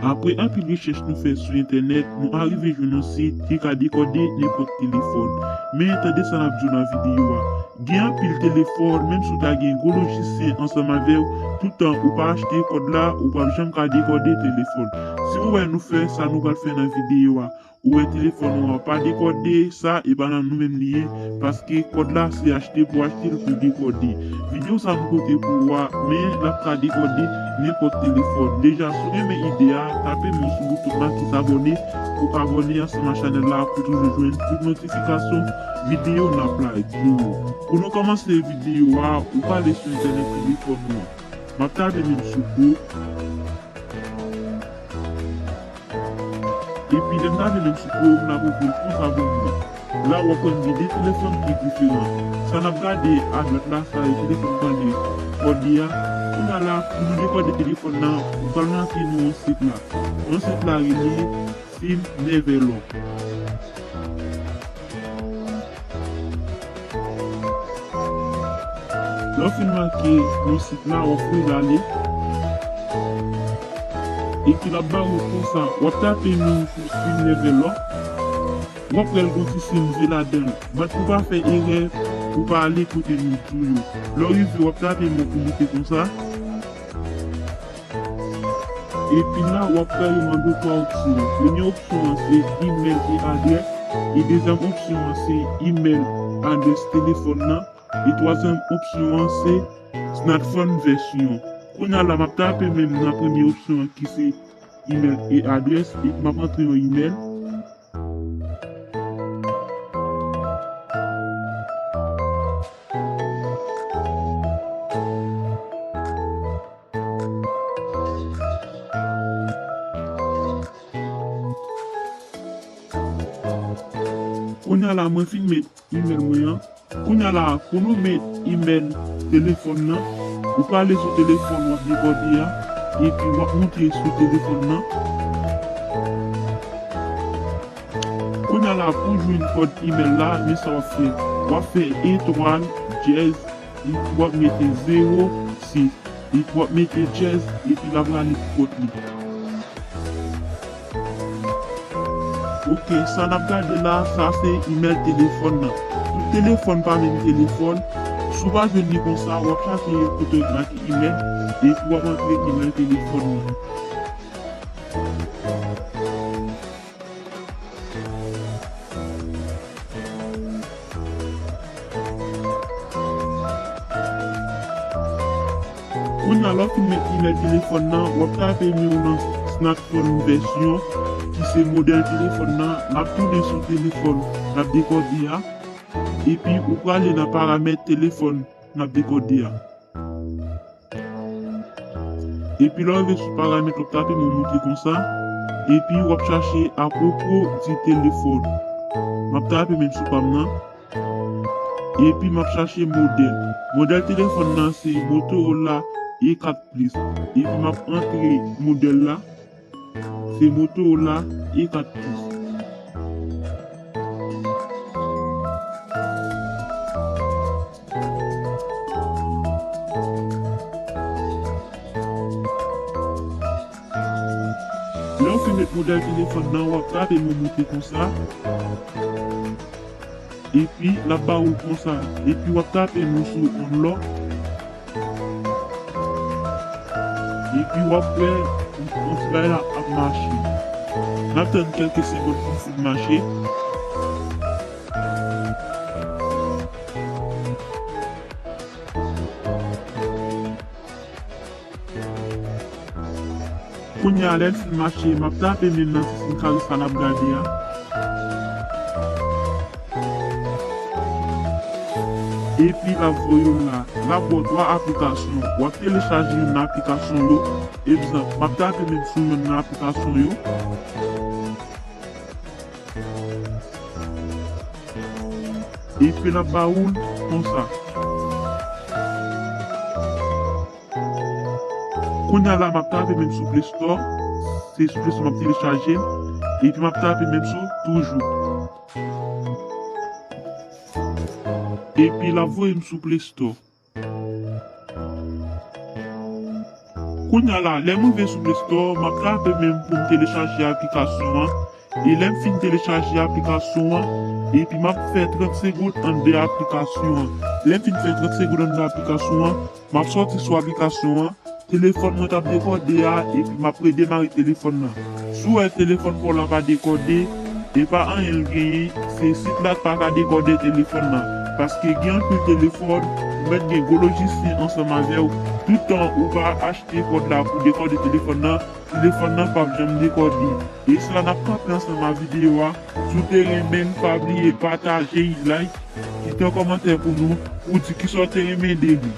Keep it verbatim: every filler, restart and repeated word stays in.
Apre anpil rechèch nou fè sou entènèt, nou arive jwenn yon sit ki ka dekòde nenpòt telefòn. Men tande sa n ap di w nan videyo a. Gen anpil telefòn, menm si w ta gen gwo lojisyen ansanm avè w, toutan ou pa achte kòd la, ou p ap janm ka dekòde telefòn. Si w wè nou fè sa nou pral fè nan videyo a, ou wè telefòn ou an pa dekòde, sa e pa nan nou menm li ye, paske kòd la se achte pou achte l pou dekòde. Videyo sa m pote pou ou a, men l ap ka dekòde nenpòt telefòn. Deja, si w renmen ide a, tape men sou bouton la ki se abòne pou abòne ansanm ak chanèl la pou toujou jwenn tout notifikasyon videyo n ap lage yo. Pou nou kòmanse videyo a, ou prale sou entènèt telefòn ou an. M ap tape menm sou Chrome. Epi lè m tape menm sou Chrome la pou pran konsa pou mwen. La w ap wè m gen de telefòn ki diferan. Sa n ap gade adwat la, sa e telefòn k ap gen kòd li a. Kounye a la, pou nou dekòde telefòn nan, ou pral rantre nan yon sit la. Yon sit la rele Sim Nevelor. Lè w fin make yon sit la, w ap voye l ale. Epi l ap ba ou konsa, w ap tape non sou Sim Nevelor. W ap wè l gon ti senbòl ladan l. Bat pou w pa fè erè, pou w pa ale kote nou di w yo. Lè w rive, w ap tape mo ki moute konsa. Epi la, w ap wè yo mande w twa opsyon. Premye opsyon an se email e adrès. E dezyèm opsyon an se email, adrès telefòn nan. E twazyèm opsyon an se smartphone vèsyon. Kounye a la, m ap tape menm nan premye opsyon an ki se email e adrès. Epi m ap antre yon email. Kounye a la, mwen fin met email mwen an. Kounye a la, pou nou met email telefòn nan, ou prale sou telefòn w ap dekòde a, epi w ap moute sou telefòn nan. Kounye a la, pou jwenn kòd email la, men sa w ap fè. W ap fè etwal, dyèz, epi w ap mete zewo sis, epi w ap mete dyèz, epi l ap rale pou kont li. Ok, sa n ap gade la, sa se email telefòn nan. Tout telefòn pa menm telefòn. Si w pa jwenn li konsa, w ap chache kote yo make email, epi w ap antre email telefòn nan. Kounye a, lè w fin met email telefòn nan, w ap tape nimewo nan smartphone vèsyon, ki se modèl telefòn nan. N ap tounen sou telefòn n ap dekòde a. Epi, ou prale nan paramèt telefòn n ap dekòde a. Epi lè w rive sou paramèt, w ap tape mo moute konsa. Epi w ap chache apwopo di telefòn. M ap tape menm sou pa m nan. Epi m ap chache modèl. Modèl telefòn nan se Motorola E kat plis. Epi m ap antre modèl la. Se Motorola E kat plis. Lè w fin met modèl telefòn nan, w ap tape mo moute konsa. Epi, l ap ba ou l konsa. Epi, w ap tape mo sou unlock. Epi, w ap wè yon ti bagay la ap mache. N ap tann kèlke segonn pou l fin mache. Kounye a, lè l fin mache, m ap tape menm nan ti siy kare sa n ap gade a. Epi l ap voye w la. L ap ba w twa aplikasyon. W ap telechaje youn nan aplikasyon yo. Egzanp, m ap tape menm sou youn nan aplikasyon yo. Epi l ap ba ou l konsa. Kounye a la, m ap tape menm sou Play Store. Se sou Play Store m ap telechaje l. Epi m ap tape menm sou toujou. Epi l ap voye m sou Play Store. Kounye a la, lè m rive sou Play Store, m ap tape men m pou m telechaje aplikasyon an. E lè m fin telechaje aplikasyon an, epi m ap fè trant segonn anndan aplikasyon an. Lè m fin fè trant segonn anndan aplikasyon an, m ap sòti sou aplikasyon an. Telefòn mwen t ap dekòde a, epi m ap redemare telefòn nan. Si w wè telefòn pa w la pa dekòde, e pa anyen l genyen, se sit la k pa ka dekòde telefòn nan. Paske gen anpil telefòn, ou mèt gen gwo lojisyen ansanm avè w. Tout tan ou pa achte kòd la pou dekòde telefòn nan, telefòn nan p ap janm dekòde. E se la n ap kanpe ansanm ak videyo a. Si w te renmen l, pa bliye pataje, like, kite yon kòmantè pou nou, pou di kisa w te renmen de li.